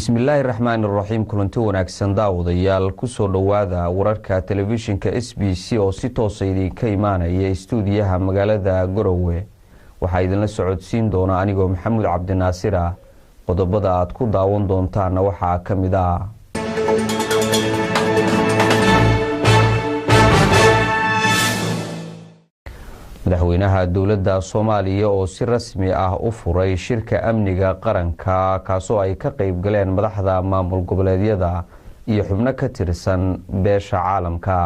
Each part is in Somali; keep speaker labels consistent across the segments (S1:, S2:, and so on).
S1: Bismillaahi raxmaani raxiim. Kulanti wanaagsan daawadayaal, kusoo dhowaada wararka telefishinka SBC oo si toosa idinka imaanaya istuudiyaha magaalada Garowe. Waxaa idinla socodsiin doona anigoo Maxamuud Cabdinaasir ah. Qodobada aad ku daawan doontaana waxaa ka mid ah: madaxweynaha dowladda Soomaaliya oo si rasmi ah u furay shirka amniga qaranka, kaasoo ay ka qeyb galeen madaxda maamul goboleedyada iyo xubno ka tirsan beesha caalamka.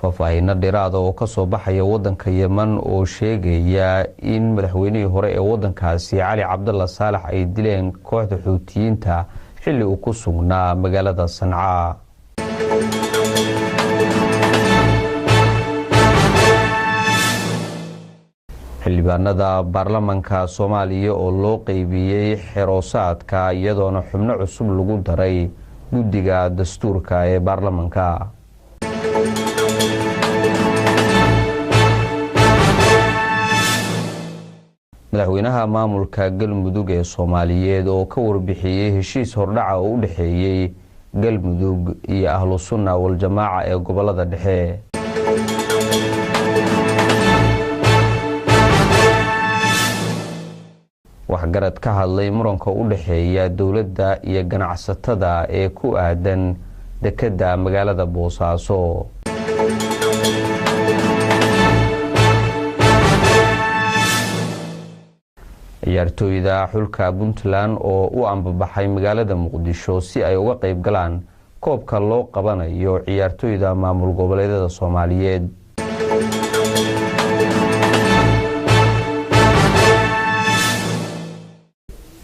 S1: Faahfaahino dheeraada oo kasoo baxaya wadanka Yeman oo sheegaya in madaxweynihii hore ee wadankaasi Cali Cabdalla Saalax ay dileen kooxda Xuutiyiinta xilli uu ku sugnaa magaalada Sancaa. Xildhibaanada baarlamanka Soomaaliya oo loo qeybiyey xeroosaadka, iyadoona xubno cusub lagu daray guddiga dastuurka ee baarlamanka. Madaxweynaha maamulka Galmudug ee Soomaaliyeed oo ka warbixiyey heshiis hordhaca oo u dhexeeyey Galmudug iyo Ahlu Sunna Waljamaaca ee gobolada dhexe. Waxgarad ka hadlay muranka u dhexeeya dowladda iyo ganacsatada ee ku aadan dekedda magaalada Boosaaso. Ciyaartooyda xulka Puntland oo u ambabaxay magaalada Muqdisho si ay uga qeyb galaan koobka loo qabanayo ciyaartooyda maamul goboleedyada Soomaaliyeed.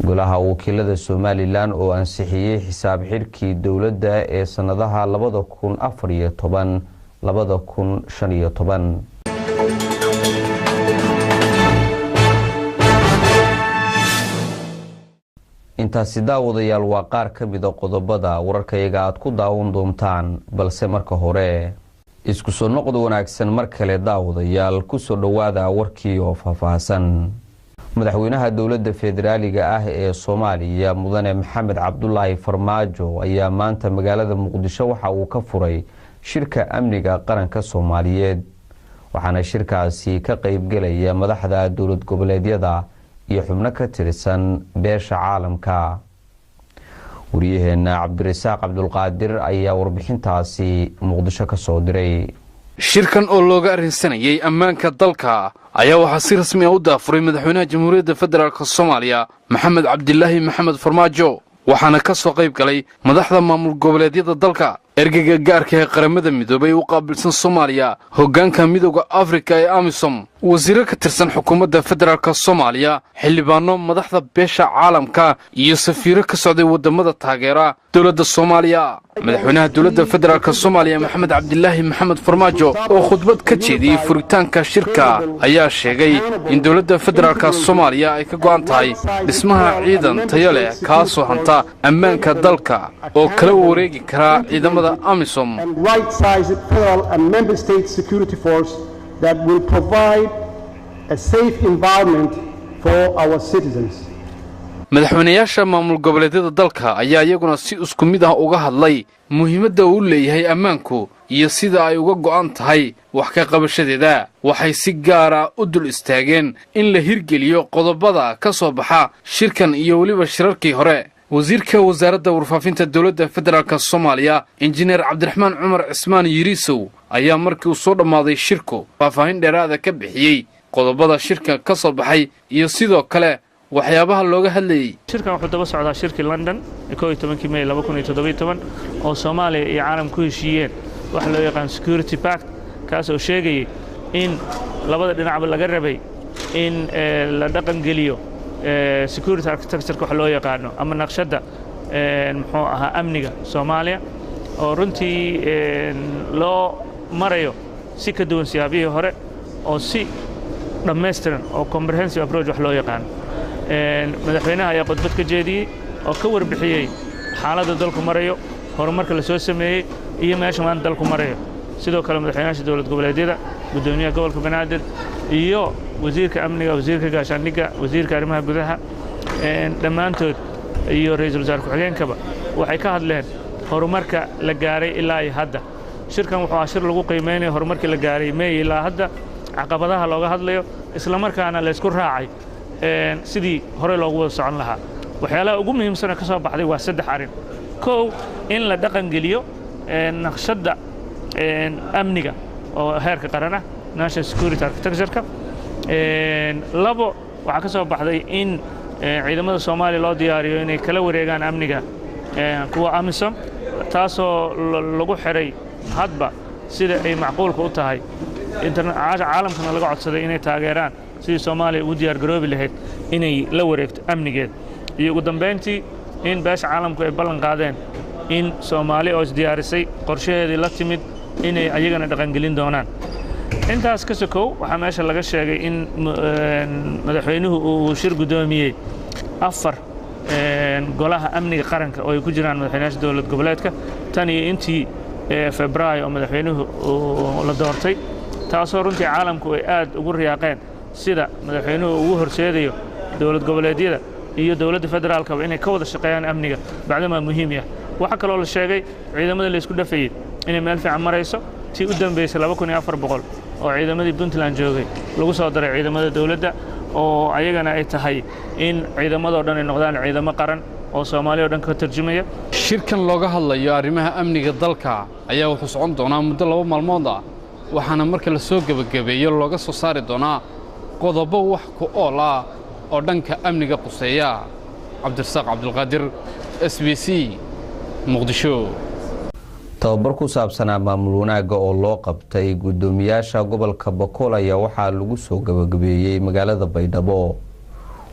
S1: Golaha wakiilada Somalilan oo ansixiyey xisaab xidhkii dowladda ee sanadaha 2014, 2015. Intaasi daawadayaal waa qaar ka mida qodobada wararkayaga aad ku daawan doontaan, balse marka hore isku soo noqod wanaagsan. Mar kale daawadayaal, kusoo dhowaada warkii oo faahfaahsan. Madaxweynaha dowladda federaaliga ah ee Soomaaliya Mudane Maxamed Cabdulaahi Farmaajo ayaa maanta magaalada Muqdisho waxa uu ka furay shirka amniga qaranka Soomaaliyeed, waxaana shirkaasi ka qeybgelaya madaxda dowlad goboleedyada iyo xubno ka tirsan beesha caalamka. Wariyaheena Cabdirasaaq Cabdulqaadir ayaa warbixintaasi Muqdisho ka soo diray.
S2: Shirkan oo looga arrinsanayay ammaanka dalka ayaa waxaa si rasmi ah u daafuray madaxweynaha Jamhuuriyadda Federaalk Soomaaliya Maxamed Cabdilaahi Maxamed Farmaajo, waxaana ka soo qayb galay madaxda maamul goboleedyada dalka, ergeyga gaarka ee Qaramada Midoobay u qaabilsan Soomaaliya, hoggaanka Midowda Afrika ee AMISOM, wasiiro ka tirsan xukuumadda federaalk Soomaaliya, xildhibaano, madaxda beesha caalamka iyo safiiro ka socday waddamada taageera dowladda Soomaaliya. Madaxweynaha dowladda federaalk Soomaaliya Maxamed Cabdilaahi Maxamed Farmaajo oo khudbad ka jeediyey furitaanka shirka ayaa sheegay in dowladda federaalk Soomaaliya ay ka go'an tahay dhismaha ciidan tayo leh kaasoo hanta ammaanka dalka oo kala wareegi karaa ciidamada AMISOM.
S3: That will provide a safe environment for our citizens.
S2: Madaxweynayaasha maamul goboleedyada dalka ayaa iyaguna si isku mid ah uga hadlay muhiimadda uu leeyahay ammaanku iyo sida ay uga go'an tahay wax ka qabashadeeda. Waxay si gaara u dul istaageen in la hirgeliyo qodobada ka soo baxa shirkan iyo weliba shirarkii hore. Wasiirka wasaaradda warfaafinta dowladda federaalk Soomaaliya Injineer Cabdiraxmaan Cumar Cismaan Yiriisow ayaa markii uu soo dhammaaday shirku faahfaahin dheeraada ka bixiyey qodobada shirka ka soo baxay iyo sidoo kale waxyaabaha looga hadlayey.
S4: Shirkan wuxuu daba socdaa shirkii London 11-kii May 2017 oo Soomaaliya iyo caalam ku heshiiyeen waxa loo yaqaan Security Pact, kaas oo sheegayay in labada dhinacba laga rabay in la dhaqangeliyo security architecture wax loo yaqaano ama naqshadda muxuu ahaa amniga Soomaaliya, oo runtii loo marayo si ka duwan siyaabihii hore oo si dhammaystiran oo comprehensive approach wax loo yaqaano. Madaxweynaha ayaa khudbad ka jeediyey oo ka warbixiyey xaaladda dalku marayo, horumarka la soo sameeyey iyo meesha maanta dalku marayo. Sidoo kale madaxweynayaasha dowlad goboleedyada, guddoomiyaha gobolka Banaadir iyo Wasiirka amniga, wasiirka gaashaandhigga, wasiirka arrimaha gudaha, dhammaantood iyo ra'iisul wasaare ku-xigeenkaba waxay ka hadleen horumarka la gaaray ilaa iyo hadda. Shirkan wuxuu ahaa shir lagu qiimeynayo horumarkii la gaaray Meey ilaa hadda, caqabadaha looga hadlayo, isla markaana la isku raacay sidii horey loogu wada socon lahaa. Waxyaalaha ugu muhiimsan ka soo baxday waa saddex arrin. Kow, in la dhaqan geliyo naqshadda amniga oo heerka qaran ah, national security architecture-ka. Labo, waxaa ka soo baxday in ciidamada Soomaaliya loo diyaariyo inay kala wareegaan amniga kuwa AMISOM, taasoo lagu xiray hadba sida ay macquulka u tahay, caalamkana laga codsaday inay taageeraan sidii Soomaaliya ugu diyaar garoobi lahayd inay la wareegto amnigeed. Iyo ugu dambayntii, in beesha caalamku ay ballan qaadeen in Soomaali oo isdiyaarisay, qorshaheedii la timid, inay ayagana dhaqangelin doonaan. Intaas ka sokow, waxaa meesha laga sheegay in madaxweynuhu uu shir guddoomiyey afar golaha amniga qaranka oo ay ku jiraan madaxweynayaasha dowlad goboleedka tan iyo intii Febraayo oo madaxweynuhu la doortay, taasoo runtii caalamku ay aad ugu riyaaqeen sida madaxweynuhu ugu horseedayo dowlad goboleedyada iyo dowladda federaalkaba inay ka wada shaqeeyaan amniga, bacdamaa muhiim yahay. Waxaa kaloo la sheegay ciidamada la isku dhafayey inay meel fiican marayso, tii u dambeysay 2400 oo ciidamadii Puntland joogay lagu soo daray ciidamada dowladda, oo ayagana ay tahay in ciidamadoo dhan ay noqdaan ciidamo qaran oo Soomaaliya o dhan ka tarjumaya.
S2: Shirkan looga hadlayo arrimaha amniga dalka ayaa wuxuu socon doonaa muddo 2 maalmood ah, waxaana marka la soo gebagabeeyo looga soo saari doonaa qodobo wax ku ool ah oo dhanka amniga quseeya. Cabdirasaaq Cabdulqaadir, SBC, Muqdisho.
S1: Tababar ku saabsanaa maamul wanaagga oo loo qabtay guddoomiyaasha gobolka Bakool ayaa waxaa lagu soo gabagabeeyey magaalada Baydhabo.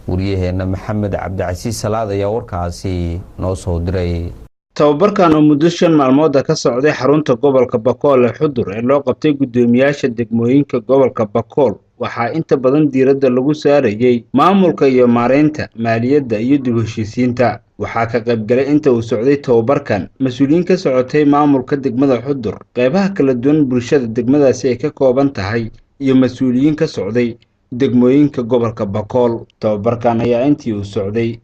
S1: Waryaheena Maxamed Cabdicasiis Salaad ayaa warkaasi noo soo diray.
S5: Tababarkan oo muddo 5 maalmooda ka socday xarunta gobolka Bakool ee Xudur ee loo qabtay guddoomiyaasha degmooyinka gobolka Bakool, waxaa inta badan diiradda lagu saarayey maamulka iyo maareynta maaliyadda iyo dib u heshiisiinta. Waxaa ka qaybgalay inta uu socday tababarkan mas-uuliyiin ka socotay maamulka degmada Xudur, qeybaha kala duwan bulshada degmadaasi ay ka kooban tahay iyo mas-uuliyiin ka socday degmooyinka gobolka Bakool. Tababarkan ayaa intii uu socday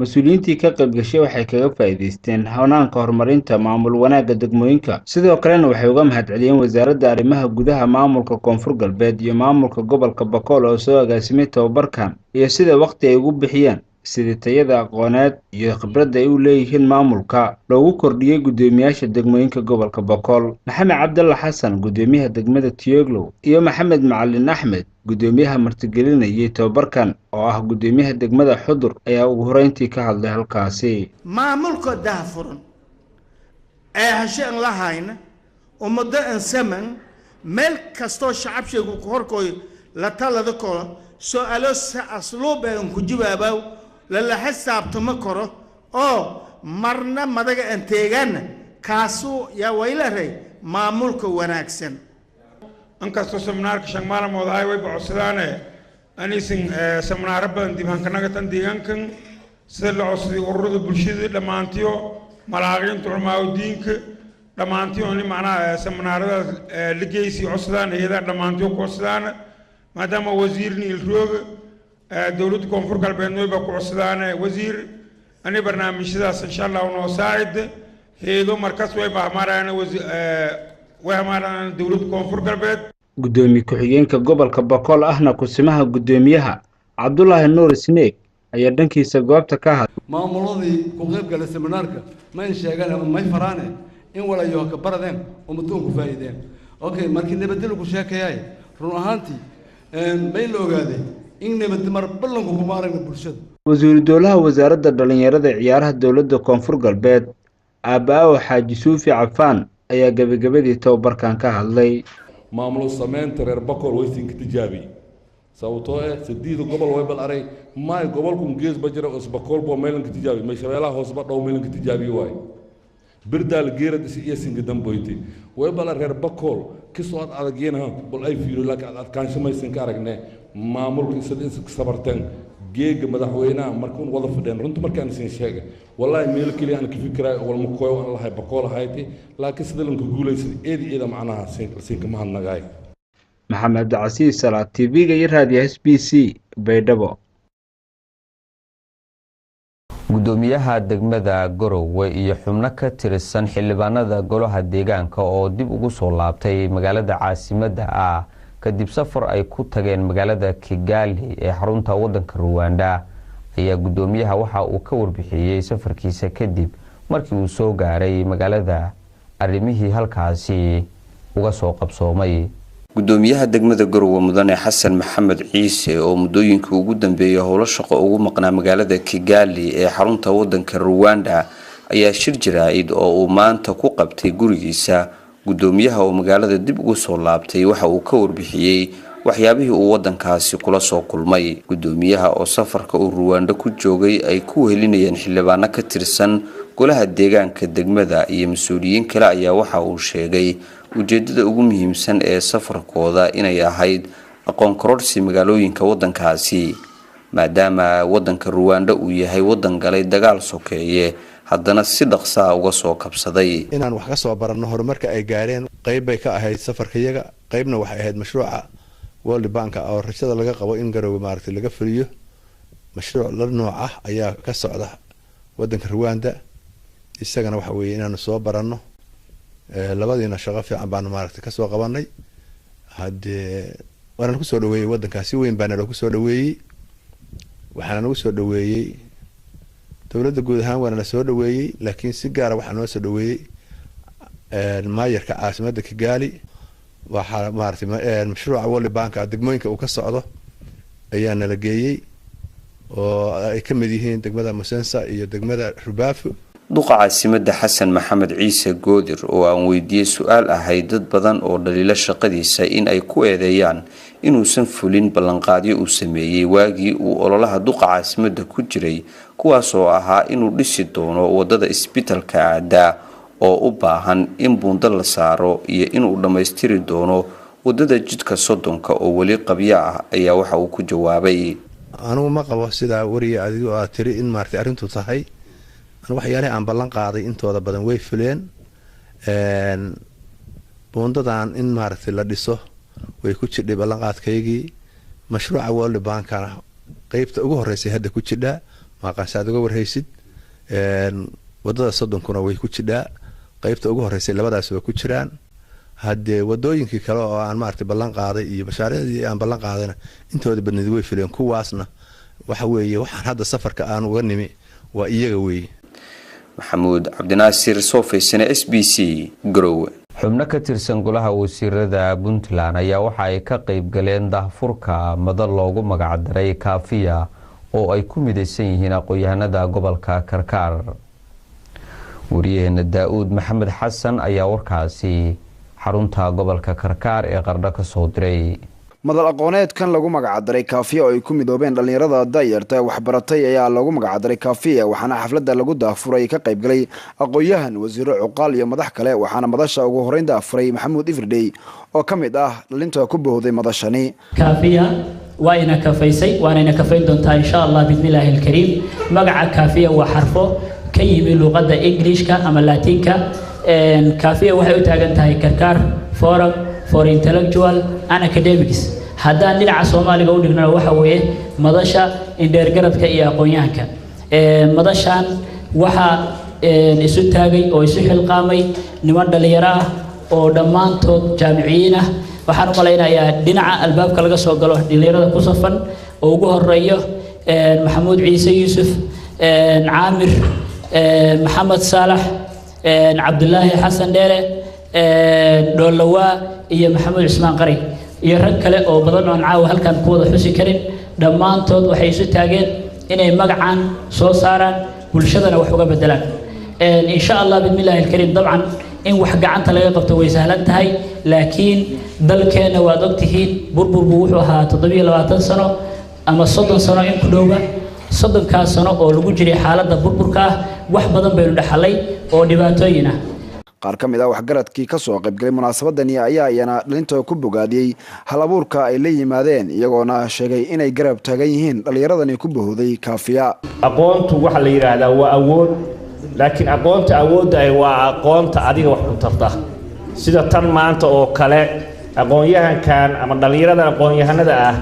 S5: mas-uuliyiintii ka qaybgashay waxay kaga faa'iidaysteen hanaanka horumarinta maamul wanaagga degmooyinka. Sidoo kalena waxay uga mahadceliyeen wasaaradda arrimaha gudaha maamulka Koonfur Galbeed iyo maamulka gobolka Bakool oo soo agaasimay tababarkan, iyo sida waqti ay ugu bixiyeen sidii tayada aqooneed iyo khibradda ay u leeyihiin maamulka loogu kordhiyey guddoomiyaasha degmooyinka gobolka Bakool. Maxamed Cabdalla Xasan, guddoomiyaha degmada Tiyeglow, iyo Maxamed Macalin Axmed, guddoomiyaha martigelinayay tababarkan oo ah guddoomiyaha degmada Xudur, ayaa ugu horeyntii ka hadlay halkaasi.
S6: Maamulka daahfuran ee hashe aan la hayna ummado aan saman meel kastoo shacabshaygu ku horkooyo la talada koro, su-aalo si asluub aan ku jawaabaw, lala xisaabtamo karo oo marna madaga aan teegaana, kaasuu yaa wayla rey maamulka wanaagsan.
S7: Inkastoo seminaarka 5 maalmood ahay, way codsadaane anisin seminaaro badan dibhankanaga tan deegaankan, sida la codsaday ururada bulshada dhammaantiyo, malaaqiinta, culmaaudiinka dhammaantiyo, ini macnaha seminaaradaas la geysi codsadaan, hay-adaha dhammaantiyo ku codsadaan. Maadaama wasiirni ilrooga dowladda Koonfur Galbeedna ba ku codsadaane, wasiir, ani barnaamijyadaas insha Allah noo saacid heedo markas way bahmarayaan, way hamarayaan dowladda Koonfur Galbeed.
S5: Guddoomiye ku-xigeenka gobolka Bakool ahna kusimaha guddoomiyaha, Cabdulaahi Nuur Sneeg, ayaa dhankiisa goobta ka hadlay.
S8: Maamuladii ku qayb galay seminaarka ma in sheegaan ama may faraane in walayo ka baradeen oo muddoon ku faa'iideen. Okay, markii nabadda lagu sheekayay, run ahaantii may la ogaaday in nabad mar ballanku kuma aragna bulshada.
S5: Wasiiru dowlaha wasaaradda dhallinyarada ciyaaraha dowladda Koonfur Galbeed, Aabba-aawo Xaaji Suufi Cafaan, ayaa gebagabadii tababarkan ka hadlay.
S9: Maamulo samaynta reer Bakool waysinka tijaabiyey, sababtoo ah sideeda gobol way bal aray maay gobolkun gees ba jira isbakool boo meelanka tijaabiy, may Shabeelaha hoosba dhow meelanka tijaabiye waaye, Birdaal Geerad is iyo singa damboyte way bala reer Bakool kisoo ad adagyena bal ay fiiro, laakiin ad adkaansho maysan ka aragne maamulka isada insa sabarteen geega madaxweynaha markuun wada fadheen. Runta markaan isin sheega, wallaahi meel keliya aan ka fikiraay walma koyo aan lahay Bakool ahayti, laakiin sida lanka guulaysada eedi eeda macnaha siinka mahadnagaay.
S5: Maxamed Cabdicasiis Salaad, TV-ga iyo raadiyo SBC, Baydhabo.
S1: Gudoomiyaha degmada Garowe iyo xubno ka tirsan xildhibaanada golaha deegaanka oo dib ugu soo laabtay magaalada caasimadda ah kadib safar ay ku tageen magaalada Kigali ee xarunta wadanka Ruwanda ayaa gudoomiyaha waxa uu ka warbixiyey safarkiisa kadib markii uu soo gaaray magaalada arrimihii halkaasi uga soo qabsoomay. Gudoomiyaha degmada Garowe Mudane Xasan Maxamed Ciise oo muddooyinkii ugu dambeeyay howlo shaqo ugu maqnaa magaalada Kigali ee xarunta wadanka Ruwanda ayaa shir jaraa'id oo uu maanta ku qabtay gurigiisa. Gudoomiyaha oo magaalada dib ugu soo laabtay waxa uu ka warbixiyey waxyaabihii uu wadankaasi kula soo kulmay. Gudoomiyaha oo safarka uu Ruwanda ku joogay ay ku wehelinayeen xildhibaano ka tirsan golaha deegaanka degmada iyo mas-uuliyiin kale ayaa waxa uu sheegay ujeedada ugu muhiimsan ee safarkooda inay ahayd aqoon kororsi magaalooyinka wadankaasi, maadaama wadanka Ruwanda uu yahay wadan galay dagaal sokeeye haddana si dhaqsaa uga soo kabsaday.
S8: Inaan wax ka soo baranno horumarka ay gaareen qayb bay ka ahayd safarkayaga, qaybna waxay ahayd mashruuca World Bank oo rajada laga qabo in Garowe maaragtay laga fuliyo. Mashruuc la nooc ah ayaa ka socda wadanka Ruwanda, isagana waxa weeye inaanu soo baranno. Labadiina shaqo fiican baanu maaragtay kasoo qabanay. Haddee waana ku soo dhaweeyey wadankaas, si weyn baana loogu soo dhaweeyey. Waxaana nagu soo dhaweeyey dowladda guud ahaan, waana la soo dhaweeyey, laakiin si gaara waxaa noo soo dhaweeyey maayarka caasimadda Kigali. Waxaa maaragtay mashruuca World Bank degmooyinka uu ka socdo ayaa nala geeyey oo ay ka mid yihiin degmada Musensa iyo degmada Rubaafu.
S1: Duqa caasimadda Xasan Maxamed Ciise Goodir oo aan weydiiyey su-aal ahayd dad badan oo dhaliilo shaqadiisa in ay ku eedeeyaan inuusan fulin ballanqaadyo uu sameeyey waagii uu ololaha duqa caasimadda ku jiray, kuwaas oo ahaa inuu dhisi doono wadada isbitalka aadaa oo u baahan in buundo la saaro iyo inuu dhammaystiri doono wadada jidka 30-ka oo weli qabyo ah, ayaa waxa uu ku jawaabay:
S8: Anugu ma qabo sidaa weriya adigu aad tiri in maaragtay arrintu tahay. Anu waxyaalihii aan ballan qaaday intooda badan way fuleen. Buundadan in maaragtay la dhiso way ku jidhay ballanqaadkaygii. Mashruuca World Bankana qeybta ugu horreysay hadda ku jidhaa, maaqaanse aad uga warhaysid. Wadada 30-kuna way ku jidhaa qeybta ugu horreysay, labadaas way ku jiraan. Haddee wadooyinkii kale oo aan maaragtay ballan qaaday iyo mashaariicdii aan ballan qaadayna intooda badneed way fuleen. Kuwaasna waxa weeye waxaan hadda safarka aan uga nimi waa iyaga weeye.
S1: Maxamuud Cabdinaasir Soofaysane, SBC, Garowe. Xubno ka tirsan golaha wasiirada Puntland ayaa waxa ay ka qayb galeen daahfurka madal loogu magacdaray Kaafiya oo ay ku midaysan yihiin aqoon-yahanada gobolka Karkaar. Wariyaheena Daa-uud Maxamed Xasan ayaa warkaasi xarunta gobolka Karkaar ee Qardho ka soo diray.
S10: Madal aqooneedkan lagu magacdaray Kaafiya oo ay ku midoobeen dhallinyarada da'yarta waxbaratay ayaa loogu magacdaray Kaafiya, waxaana xafladda lagu daafuray ka qaybgalay aqoon-yahan, wasiiro, cuqaal iyo madax kale. Waxaana madasha ugu horeyn daafuray Maxamuud Ifridhey oo ka mid ah dhalinta ku bohday madashani.
S11: Kaafiya waa ina kafaysay, waana ina kafayn doontaa insha Allah biidnillaahi alkariim. Magaca Kaafiya waa xarfo ka yimi luqadda Englishka ama Laatiinka. Kaafiya waxay u taagan tahay Karkaar Forum for Intellectual and Academics. Haddaan dhinaca Soomaaliga u dhignana waxa weeye madasha indheergaradka iyo aqoon-yahanka. Madashan waxaa isu taagay oo isu xilqaamay niman dhallinyaro ah oo dhammaantood jaamiciyiin ah. Waxaan u malaynayaa dhinaca albaabka laga soo galo dhallinyarada ku safan oo ugu horeeyo Maxamuud Ciise Yuusuf, Caamir Maxamed Saalax, Cabdulaahi Xasan Dheere, Dhoolawaa iyo Maxamuud Cismaan Qari iyo rag kale oo badan oon caawa halkan ku wada xusi karin. Dhammaantood waxay isu taageen inay magacan soo saaraan, bulshadana wax uga bedelaan insha Allah bismillaahi alkariim. Dabcan in wax gacanta laga qabto way sahlan tahay, laakiin dalkeenna waad ogtihiin burbur buu wuxuu ahaa 27 sano ama 30 sano in ku dhowba. 30-kaas sano oo lagu jiray xaaladda burburka ah wax badan baynu dhaxalay oo dhibaatooyin ah.
S10: Qaar ka mid ah waxgaradkii ka soo qaybgalay munaasabadani ayaa iyana dhalinta ku bogaadiyey hal abuurka ay la yimaadeen, iyagoona sheegay inay garab taagan yihiin dhallinyaradani ku bahooday Kaafiya.
S12: Aqoontu waxaa la yidhaahdaa waa awood, laakiin aqoonta awoodda ah waa aqoonta adiga wax ku tarta, sida tan maanta oo kale. Aqoon-yahankan ama dhallinyaradan aqoon-yahanada ah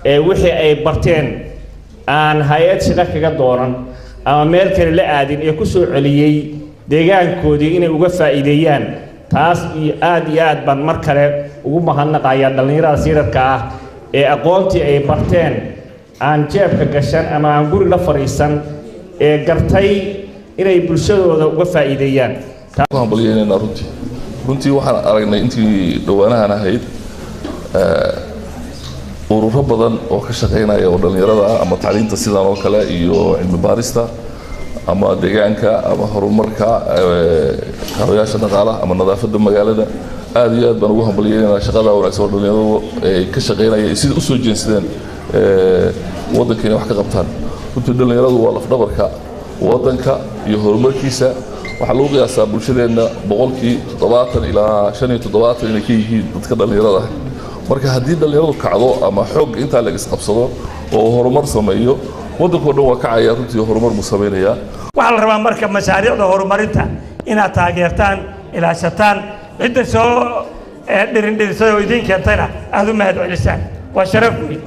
S12: ee wixii ay barteen aan hay-ad shaqo kaga doonan ama meel kale la aadin ee ku soo celiyey deegaankoodii inay uga faa'iideeyaan, taas iyo aad iyo aad baan mar kale ugu mahadnaqayaa dhallinyaradaas yararka ah ee aqoontii ay barteen aan jeebka gashan ama aan guri la fadhiisan ee gartay inay bulshadooda uga faa'iideeyaan.
S9: Hambalyeynayna runtii. Runtii waxaan aragnay intii dhowaanahan ahayd ururo badan oo ka shaqaynaya oo dhallinyarada ah, ama tacliinta sidan oo kale iyo cilmi baarista ama deegaanka ama horumarka kaabayaasha dhaqaalaha ama nadaafadda magaalada. Aad iyo aad baan ugu hambalyeynayna shaqada wanaagsan oo dhallinyaradu ay ka shaqaynaya iyo sida usoo jeensadeen waddanka inay wax ka qabtaan. Runtii dhallinyaradu waa lafdhabarka waddanka iyo horumarkiisa. Waxaa lagu qiyaasaa bulshadeenna 70% ilaa 75 inay ka yihiin dadka dhallinyarada ah. Marka haddii dhallinyaradu kacdo ama xoog intaa la isqabsado oo horumar sameeyo, waddankao dhan waa kacaya, runtii horumar buu samaynayaa.
S13: Waxaa la rabaa marka mashaariicda horumarinta inaad taageertaan, ilaashataan, cidda soo dhirindhirisay oo idiin keentayna aada u mahad celisaan. Waa sharaf weyn,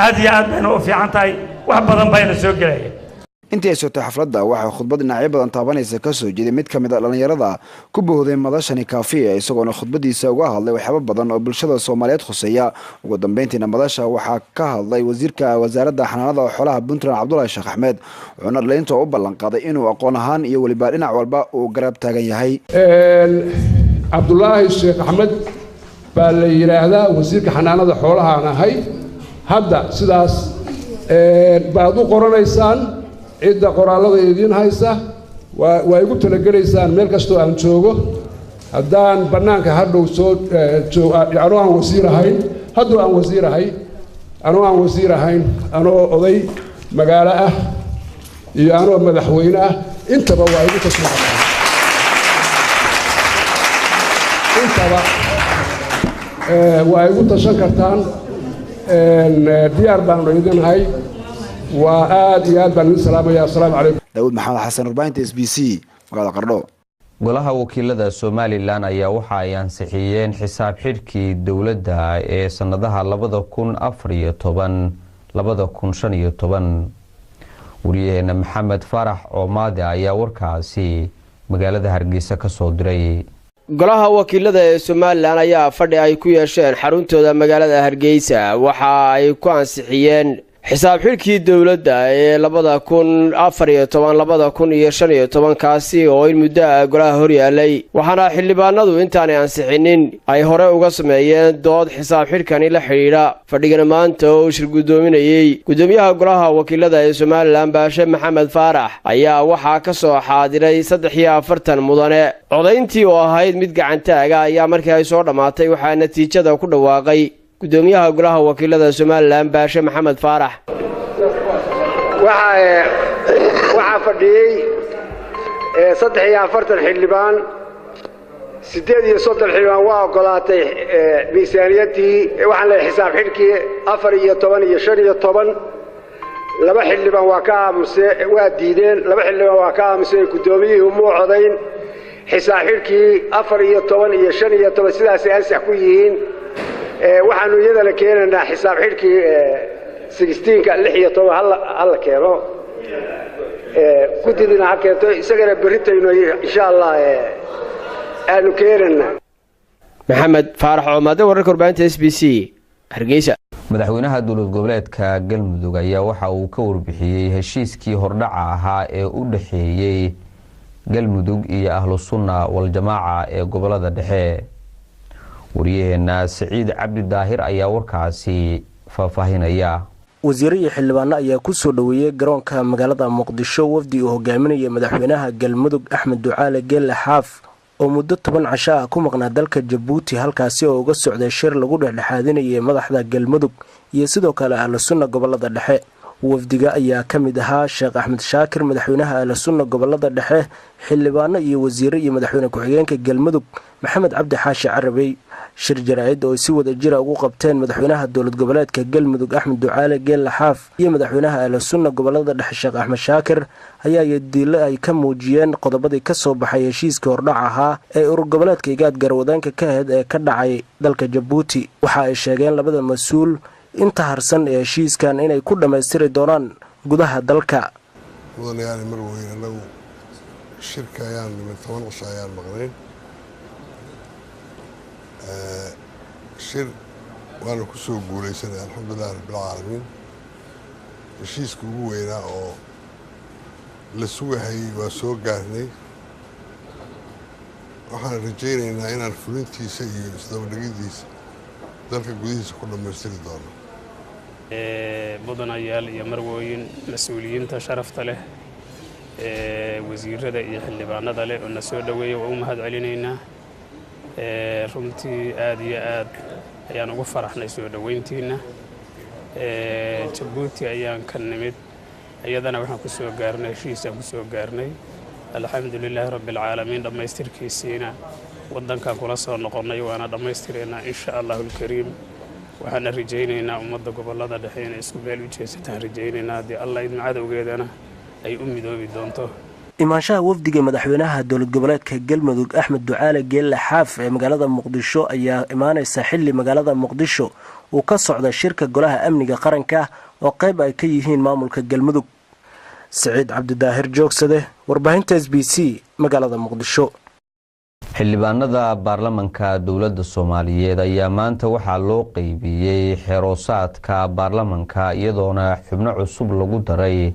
S13: aad iyo aad bayna u fiican tahay, wax badan bayna soo gelaya.
S10: Intii ay socotay xafladda, waxaa khudbad dhinacyo badan taabanaysa ka soo jeeday mid ka mid a dhallinyarada ku bohday madashani Kaafiya, isagoona khudbadiisa uga hadlay waxyaabo badan oo bulshada Soomaaliyeed khuseeya. Ugu dambeyntiina madasha waxaa ka hadlay wasiirka wasaaradda xanaanada xoolaha Puntland, Cabdulahi Sheekh Axmed, wuxuuna dhalinta u ballan qaaday inuu aqoon ahaan iyo weliba dhinac walba uu garab taagan yahay.
S14: Cabdulaahi Sheekh Axmed baa la yidhaahdaa, wasiirka xanaanada xoolahaan ahay hadda. Sidaas baad u qoranaysaan cidda qoraallada idiin haysa, waa igu talagelaysaan meel kastoo aan joogo. Haddaan bannaanka hadhow soo anoo aan wasiir ahayn, hadduu aan wasiir ahay, anoo aan wasiir ahayn, anoo oday magaalo ah iyo anoo madaxweyne ah, intaba waa igu tasoo, intaba waa igu tashan kartaan. Diyaar baanu idinahay. Waa aad iyo aad baan idin salaamaya. Assalaamu calaykum.
S10: Daawud Maxamed Xasan, warbaahinta SBC, magaalada Qardho.
S1: Golaha wakiilada Somalilan ayaa waxa ay ansixiyeen xisaab xidhkii dowladda ee sanadaha 2014, 2015. Wariyaheena Maxamed Faarax Coomaade ayaa warkaasi magaalada Hargeysa ka soo diray.
S15: Golaha wakiilada ee Somalilan ayaa fadhi ay ku yeesheen xaruntooda magaalada Hargeysa waxa ay ku ansixiyeen xisaab xidhkii dowladda ee 2014, 2015, kaasi oo in muddo ah golaha horyaalay. Waxaana xildhibaanadu intaanay ansixinin ay hore uga sameeyeen dood xisaab xidhkani la xidhiidha. Fadhigana maanta oo uu shir guddoominayey guddoomiyaha golaha wakiilada ee Somalilan, Baashe Maxamed Faarax, ayaa waxaa ka soo xaadiray 43 mudane. Codayntii oo ahayd mid gacantaaga ayaa markii ay soo dhammaatay waxaa natiijada ku dhawaaqay gudoomiyaha golaha wakiilada Somalilan, Baashe Maxamed Faarax.
S16: Waxaa fadhiyey 43 xildhibaan. 38 xildhibaan waa oggolaatay miisaaniyaddii, waxaan leeyahay xisaab xidhkii, 14 iyo 15. Laba xildhibaan waa ka aamuse, waa diideen. Laba xildhibaan waa ka aamuseen. Guddoomiyihii muu codayn. Xisaab xidhkii 14 iyo 15 sidaasay ansax ku yihiin. Waxaanu iyadana keenaynaa xisaab xidhkii 16-ka, 16 hala keeno, guddidina ha keento isagana berritaynu insha Allah aanu keenaynaa.
S15: Maxamed Faarax Coomaade, wararka warbaahinta SBC, Hargeysa.
S1: Madaxweynaha dowlad goboleedka Galmudug ayaa waxa uu ka warbixiyey heshiiskii hordhaca ahaa ee u dhexeeyey Galmudug iyo Ahlu Sunna Waljamaaca ee gobolada dhexe. Wariyaheena Siciid Cabdi Daahir ayaa warkaasi faahfaahinaya.
S17: Wasiiro iyo xildhibaano ayaa ku soo dhoweeyey garoonka magaalada Muqdisho wafdi uu hogaaminaya madaxweynaha Galmudug, Axmed Ducaale Geelle Xaaf, oo muddo 10 casho ah ku maqnaa dalka Jabuuti, halkaasi oo uga socday shir lagu dhexdhexaadinayay madaxda Galmudug iyo sidoo kale Ahlu Sunna gobolada dhexe. Wafdiga ayaa ka mid ahaa Sheekh Axmed Shaakir, madaxweynaha Ahlu Sunna gobolada dhexe, xildhibaano iyo wasiiro, iyo madaxweyne ku-xigeenka Galmudug, Maxamed Cabdi Xaashi Carabey. Shir jaraa'id oo si wada jira ugu qabteen madaxweynaha dowlad goboleedka Galmudug Axmed Ducaale Geelle Xaaf iyo madaxweynaha Ahlu Sunna gobolada dhexe Sheekh Axmed Shaakir ayaa yadiilo ay ka muujiyeen qodobadii kasoo baxay heshiiska hordhac ahaa ee urur goboleedka IGAD garwadaanka ka ahayd ee ka dhacay dalka Jabuuti. Waxa ay sheegeen labada mas-uul inta harsan ee heshiiskan inay ku dhammaystiri doonaan gudaha dalka.
S18: Mudanayaal, marweyn, annagu shirka ayaan nimid, 10 cisho ayaan maqnayn. Shir waana ku soo guulaysanay, alxamdulilah rabbilcaalamiin. Heshiiska ugu weynaa oo la sugahayay waa soo gaarnay. Waxaan rajaynaynaa inaan fulintiisa iyo isdabadhigidiisa dalka gudihiisa ku dhammaystiri doono.
S19: Mudanayaal iyo marwooyin, mas-uuliyiinta sharafta leh, wasiirada iyo xildhibaanada leh oo na soo dhoweeya, waa u mahad celinaynaa. Runtii aad iyo aad ayaan ugu faraxnay soo dhoweyntiina. Jabuuti ayaan ka nimid, iyadana waxaan ku soo gaarnay heshiisaan ku soo gaarnay, alxamdu lilaahi rabbi alcaalamiin. Dhammaystirkiisiina waddankan kula soo noqonnay, waana dhammaystireynaa insha Allahu alkariim. Waxaana rajaynaynaa ummadda gobollada dhexe inay isku meel u jeesataan rajaynaynaa, haddii Alla idma, cadowgeedana ay u midoobi doonto.
S17: Imaanshaha wafdiga madaxweynaha dowlad goboleedka Galmudug Axmed Ducaale Geelle Xaaf ee magaalada Muqdisho ayaa imaaneysa xilli magaalada Muqdisho uu ka socda shirka Golaha Amniga Qaranka oo qayb ay ka yihiin maamulka Galmudug. Siciid Cabdidaahir Joogsade, warbaahinta SBC, magaalada Muqdisho.
S1: Xildhibaanada baarlamanka dowladda Soomaaliyeed ayaa maanta waxaa loo qeybiyey xeroosaadka baarlamanka, iyadoona xubno cusub lagu daray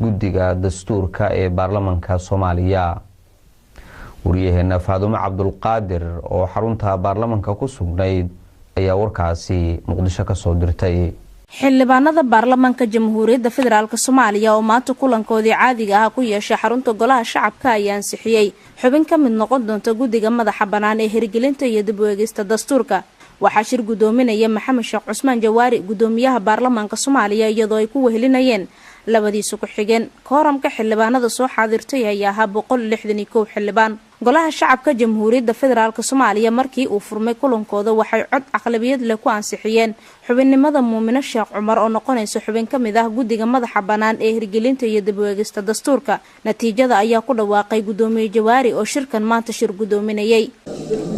S1: guddiga dastuurka ee baarlamanka Soomaaliya. Wariyaheena Faadumo Cabdulqaadir oo xarunta baarlamanka ku sugnayd ayaa warkaasi Muqdisho kasoo dirtay.
S20: Xildhibaanada baarlamaanka Jamhuuriyadda Federaalk Soomaaliya oo maanta kulankoodii caadiga ah ku yeeshay xarunta Golaha Shacabka ayaa ansixiyey xubin ka mid noqon doonta guddiga madaxa bannaan ee hirgelinta iyo dib u eegista dastuurka. Waxaa shir guddoominaya Maxamed Sheekh Cusmaan Jawaari, guddoomiyaha baarlamaanka Soomaaliya, iyadoo ay ku wehelinayeen labadiisa ku-xigeen. Kooramka xildhibaanada soo xaadirtay ayaa ahaa 161 xildhibaan. Golaha Shacabka Jamhuuriyadda Federaalk Soomaaliya markii uu furmay kulankooda waxay cod aqlabiyad leh ku ansixiyeen xubinnimada Muumino Sheekh Cumar oo noqonaysa xubin ka mid ah guddiga madaxa bannaan ee hirgelinta iyo dib u eegista dastuurka. Natiijada ayaa ku dhawaaqay guddoomiye Jawaari oo shirkan maanta shir guddoominayay.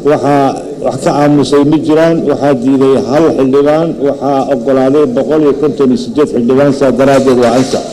S21: Waxaa wax ka aamusay ma jiraan. Waxaa diiday hal xildhibaan, waxaa ogolaaday 158 xildhibaan. Saa daraaddeed waa ansax.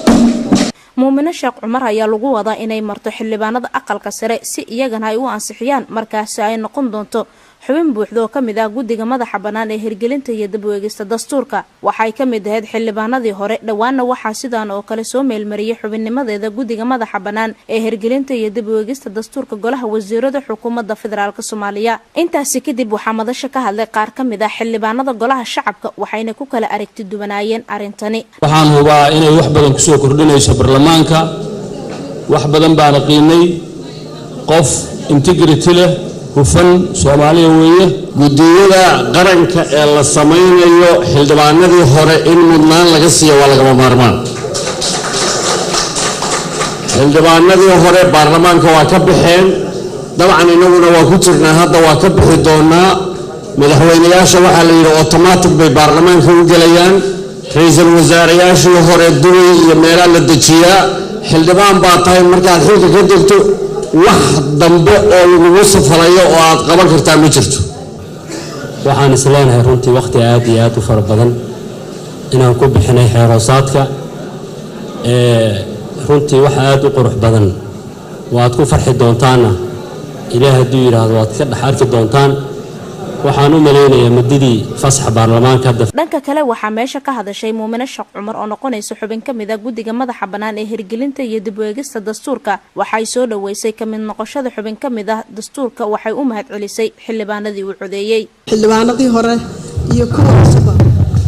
S20: Muumino Sheekh Cumar ayaa lagu wadaa inay marto xildhibaanada aqalka sare si iyagana ay u ansixiyaan, markaasi ay noqon doonto xubin buuxda oo kamid ah guddiga madaxa bannaan ee hirgelinta iyo dib u eegista dastuurka. Waxay ka mid ahayd xildhibaanadii hore. Dhowaana waxaa sidaan oo kale soo meelmariyey xubinnimadeeda guddiga madaxa bannaan ee hirgelinta iyo dib u eegista dastuurka golaha wasiirada xukuumadda federaalk Soomaaliya. Intaasi kadib waxaa madasha ka hadlay qaar ka mid ah xildhibaanada Golaha Shacabka, waxayna ku kala aragti duwanaayeen arrintani.
S22: Waxaan hubaa inay wax badan kusoo kordhinayso baarlamaanka. Wax badan baana qiinay, qof integrity leh, hufan, Soomaaliya weeye.
S23: Guddiyada qaranka ee la samaynayo xildhibaanadii hore in mudnaan laga siiyo waa lagama maarmaan. Xildhibaanadii hore baarlamaanka waa ka baxeen, dabcan inaguna waa ku jirnaa, hadda waa ka bixi doonaa. Madaxweyneyaasha waxaa la yidhi automatic bay baarlamaanka u gelayaan. Ra-iisul wasaareyaashii hore Dubay iyo meelaa la dejiyaa. Xildhibaan baa tahay, markaad xilka ka degto wax dambe oo lagugu safalayo oo aad qaban kartaa ma jirto.
S24: Waxaan is leenahay runtii wakhti aad iyo aad u fara badan inaan ku bixinay xeeroosaadka. Runtii wax aad u qurux badan waad ku farxi doontaanna, Ilaah hadduu yidhaahdo, waad ka dhex arki doontaan. Waxaan u malaynayaa muddadii fasaxa baarlamaanka hadda.
S20: Dhanka kale waxaa meesha ka hadashay Muumine Sheekh Cumar oo noqonaysa xubin ka mid ah guddiga madaxa bannaan ee hirgelinta iyo dib u eegista dastuurka. Waxay soo dhoweysay ka mid noqoshada xubin ka mid ah dastuurka. Waxay u mahad celisay xildhibaanadii uu codeeyey.
S25: Xildhibaanadii hore iyo kuwa cusuba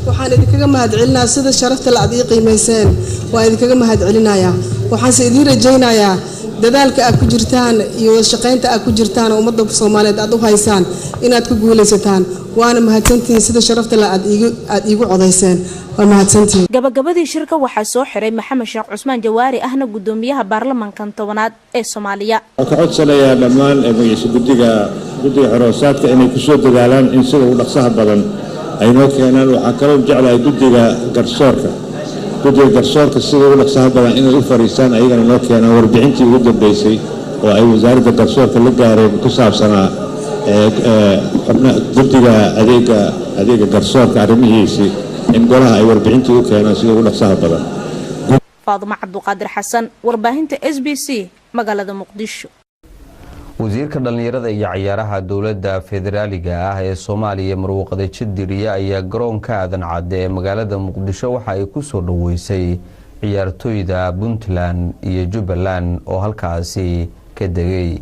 S25: waxaan idinkaga mahad celinayaa sida sharafta la aad ii qiimayseen. Waa idinkaga mahad celinayaa. Waxaanse idiin rajaynayaa dadaalka aad ku jirtaan iyo wadashaqaynta aad ku jirtaan oo ummadda Soomaaliyeed aad u haysaan inaad ku guulaysataan. Waana mahadsantihiin sida sharafta le aad iigu codayseen. Waa mahadsantihiin.
S20: Gabagabadii shirka waxaa soo xiray Maxamed Sheekh Cusmaan Jawaari, ahna gudoomiyaha baarlamankan 10aad ee Soomaaliya.
S21: Waxaan ka codsanayaa dhammaan magaciisa guddiga xoroosaadka inay kusoo dadaalaan in sida ugu dhaqsaha badan ay noo keenaan. Waxaan kaloo jeclahay guddiga garsoorka sida ugu dhaqsaha badan inay u fariistaan, ayagana noo keenaan warbixintii ugu dambeysay oo ay wasaaradda garsoorka la gaareen ku saabsanaa xubna guddiga adeega garsoorka arrimihiisii, in golaha ay warbixintii u keenaan sida ugu dhaqsaha badan.
S20: Faadumo Cabduqaadir Xasan, warbaahinta SBC, magaalada Muqdisho.
S1: Wasiirka dhallinyarada iyo ciyaaraha dowladda federaaliga ah ee Soomaaliya, Marwo Khadiijo Diiriye, ayaa garoonka Aadan Cadde ee magaalada Muqdisho waxa ay ku soo dhoweysay ciyaartooyda Puntland iyo Jubbaland oo halkaasi ka degay.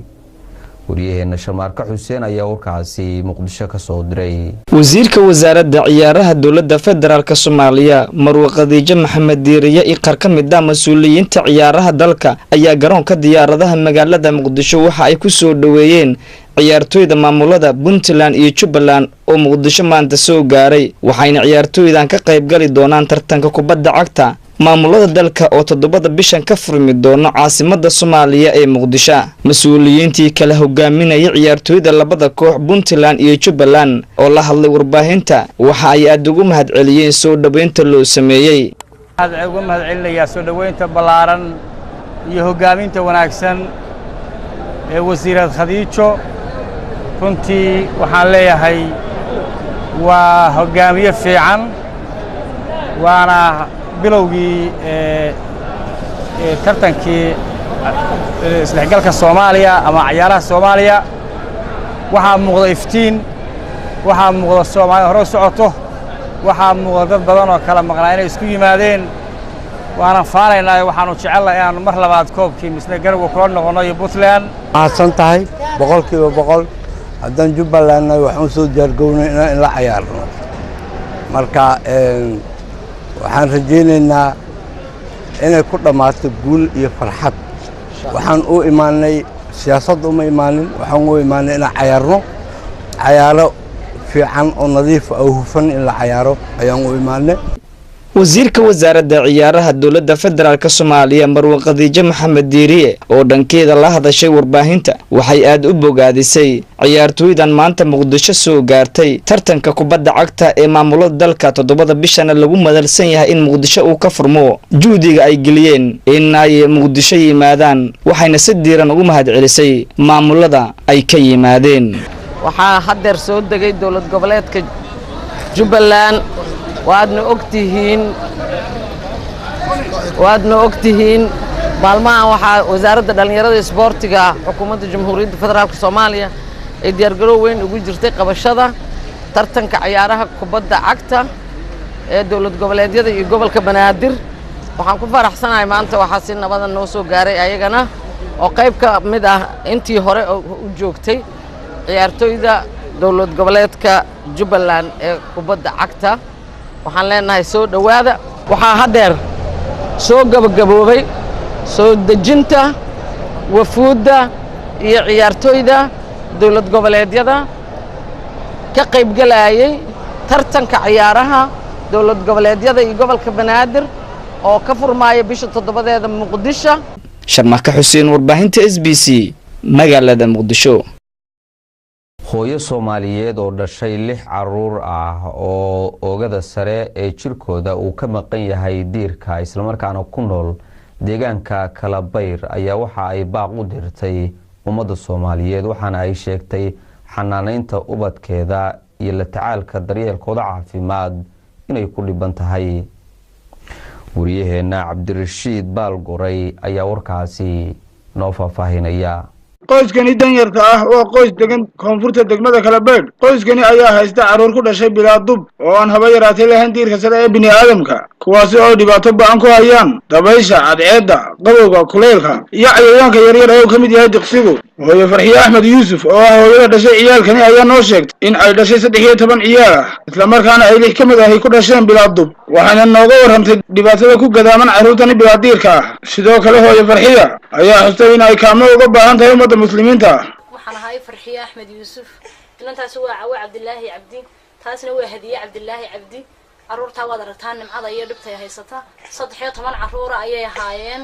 S1: Wariyaheena Shamaarka Xuseen ayaa warkaasi Muqdisho ka soo diray.
S2: Wasiirka wasaaradda ciyaaraha dowladda federaalk Soomaaliya, Marwe Khadiijo Maxamed Diiriye, iyo qaar ka mid ah mas-uuliyiinta ciyaaraha dalka ayaa garoonka diyaaradaha magaalada Muqdisho waxa ay ku soo dhoweeyeen ciyaartooyda maamulada Puntland iyo Jubbaland oo Muqdisho maanta soo gaaray, waxayna ciyaartooydan ka qaybgali doonaan tartanka kubadda cagta maamulada dalka oo 7da bishan ka furmi doono caasimada Soomaaliya ee Muqdisho. Mas-uuliyiintii kala hogaaminaya ciyaartooyda labada koox, Puntland iyo Jubbaland, oo la hadlay warbaahinta, waxa ay aada ugu mahadceliyeen soo dhoweynta loo sameeyey.
S3: Waxaan uga mahad celinayaa soo dhoweynta ballaaran iyo hoggaaminta wanaagsan ee wasiirad Khadiijo. Runtii waxaan leeyahay waa hoggaamiye fiican, waana bilowgii tartankii isdhexgalka Soomaaliya ama cayaaraha Soomaaliya. Waxaa muuqda iftiin, waxaa muuqda Soomaaliya hore u socoto, waxaa muuqda dad badan oo kala maqnaa inay isku yimaadeen. Waanan faanaynaa, waxaanu jecelnahay inaanu mar labaad koobkii misne Garowga kula noqonno iyo Puntland.
S4: Mahadsan tahay 100%. Haddaan Jubbalandna waxaan usoo diyaargownay inaan la cayaarno. Marka waxaan rajaynaynaa inay ku dhammaato guul iyo farxad. Waxaan u imaanay siyaasadda uma imaanin, waxaan u imaanay inaan cayaarno cayaaro fiican oo nadiif oo hufan, in la cayaaro ayaan u imaanay.
S2: Wasiirka wasaaradda ciyaaraha dowladda federaalk Soomaaliya, Marwe Khadiijo Maxamed Diiriye, oo dhankeeda la hadashay warbaahinta, waxay aada u bogaadisay ciyaartooydan maanta Muqdisho soo gaartay tartanka kubadda cagta ee maamulada dalka, 7da bishana lagu madalsan yahay in Muqdisho uu ka furmo, juhdiga ay geliyeen in ay Muqdisho yimaadaan, waxayna si diiran ugu mahad celisay maamulada ay ka yimaadeen.
S6: Waxaa haddeer soo degay dowlad goboleedka Jubbaland. Waadna ogtihiin, waadna ogtihiin, maalmahan waxaa wasaaradda dhallinyarada isboortiga xukuumadda Jamhuuriyadda Federaalka Soomaaliya ay diyaargarow weyn ugu jirtay qabashada tartanka cayaaraha kubadda cagta ee dowlad goboleedyada iyo gobolka Banaadir. Waxaan ku faraxsanahay maanta waxaa si nabada noo soo gaaray ayagana oo qayb ka mid ah intii hore u joogtay ciyaartooyda dowlad goboleedka Jubbaland ee kubadda cagta. Waxaan leenahay soo dhowaada. Waxaa haddeer soo gabagaboobay soo dejinta wafuudda iyo ciyaartooyda dowlad goboleedyada ka qaybgalayay tartanka ciyaaraha dowlad goboleedyada iyo gobolka Banaadir oo ka furmaaya bisha 7deeda Muqdisho.
S2: Sharmaka Xuseen, warbaahinta SBC, magaalada Muqdisho.
S1: Hooyo Soomaaliyeed oo dhashay lix caruur ah oo oogada sare ee jirkooda uu ka maqan yahay diirka, islamarkaana ku nool deegaanka Kalabayr, ayaa waxa ay baaq u dirtay ummadda Soomaaliyeed, waxaana ay sheegtay xanaaneynta ubadkeeda iyo la tacaalka daryeelkooda caafimaad inay ku dhiban tahay. Wariyaheenna Cabdirashiid Baalgoray ayaa warkaasi noo faahfaahinaya.
S7: Qoyskani danyarta ah waa qoys degan koonfurta degmada Kalabeydh. Qoyskani ayaa haysta carruur ku dhashay bilaa dub oo aan haba yaraatay lahayn diirka sare ee bini'aadamka, kuwaasi oo dhibaato ba'an ku hayaan dabaysha, cadceedda, qabowga, kuleylka iyo cayayaanka yaryar ee uu ka mid yahay diqsigu. Hooyo Farxiye Axmed Yuusuf oo ah hooyada dhashay ciyaalkani ayaa noo sheegtay in ay dhashay 13 ciyaal ah, islamarkaana ay lix ka mid ahi ku dhasheen bilaa dub, waxaana nooga warramtay dhibaatada ku gadaaman carruurtani bilaa diirka ah. Sidoo kale hooyo Farxiya ayaa xustay in ay kaalmo uga baahan tahay ummadda muslimiinta ah.
S26: Waxaan ahay Farxiye Axmed Yuusuf. Inantaasi waa Cawe Cabdilaahi Cabdi, taasna waa Hadiye Cabdilaahi Cabdi.
S5: Caruurtaa waad aragtaa nimcada iyo dhibtay haysata. 13 caruura ayay ahaayeen.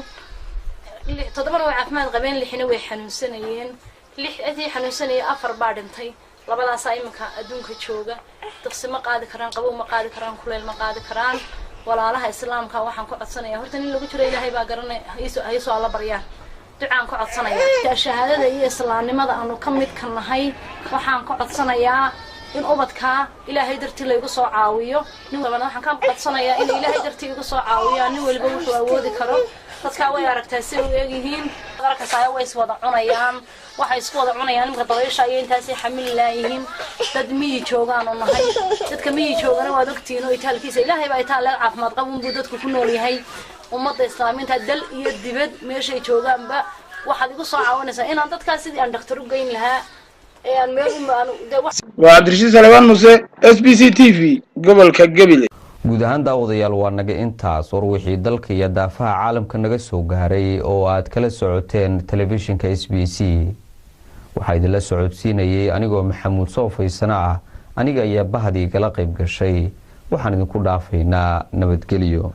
S5: 7na way caafimaad qabeen, 6na way xanuunsanayeen. 6dii xanuunsanayay 4 baa dhintay, labadaasaa iminka adduunka jooga. Diqsi ma qaadi karaan, qabow ma qaadi karaan, kuleyl ma qaadi karaan. Walaalaha Islaamka waxaan ku codsanaya, horta nin lagu jiro Ilaahay baa garanay, haysoo Alla baryaan, ducaan ku codsanaya. Shahaadada iyo islaamnimada aanu ka midka nahay waxaan ka codsanayaa in ubadkaa Ilaahay dartii laygu soo caawiyo. Nin waxaan ka codsanayaa in Ilaahay dartii igu soo caawiyaa, nin waliba wuxuu awoodi karo. Dadkaa way aragtaa si u eegyihiin, arkasaayo way iswada cunayaan, waxay isku wada cunayaan imika dabaysha iyo intaasay xamili laayihiin. Dad miyi joogaanu nahay, dadka miyi joogana waad ogtihiin oo itaalkiisa Ilaahay baa itaal caafimaad qab unbuu dadku ku nool yahay. Ummadda Islaamiinta dal iyo dibad meeshay joogaanba waxaad igu soo caawinaysaa inaan dadkaas sidii aan dhakhtar u geyn lahaa ee aan meel.
S7: Waa Cabdirashiid Salebaan Muse, SBC TV, gobolka Gebile.
S1: Guud ahaan daawadayaal, waa naga intaas war wixii dalka iyo daafaha caalamka naga soo gaaray oo aad kala socoteen telefishinka SBC. Waxaa idinla socodsiinayay anigoo Maxamuud Soofaysana ah. Aniga ayaa bahdii kala qayb gashay. Waxaan idinku dhaafaynaa nabadgelyo.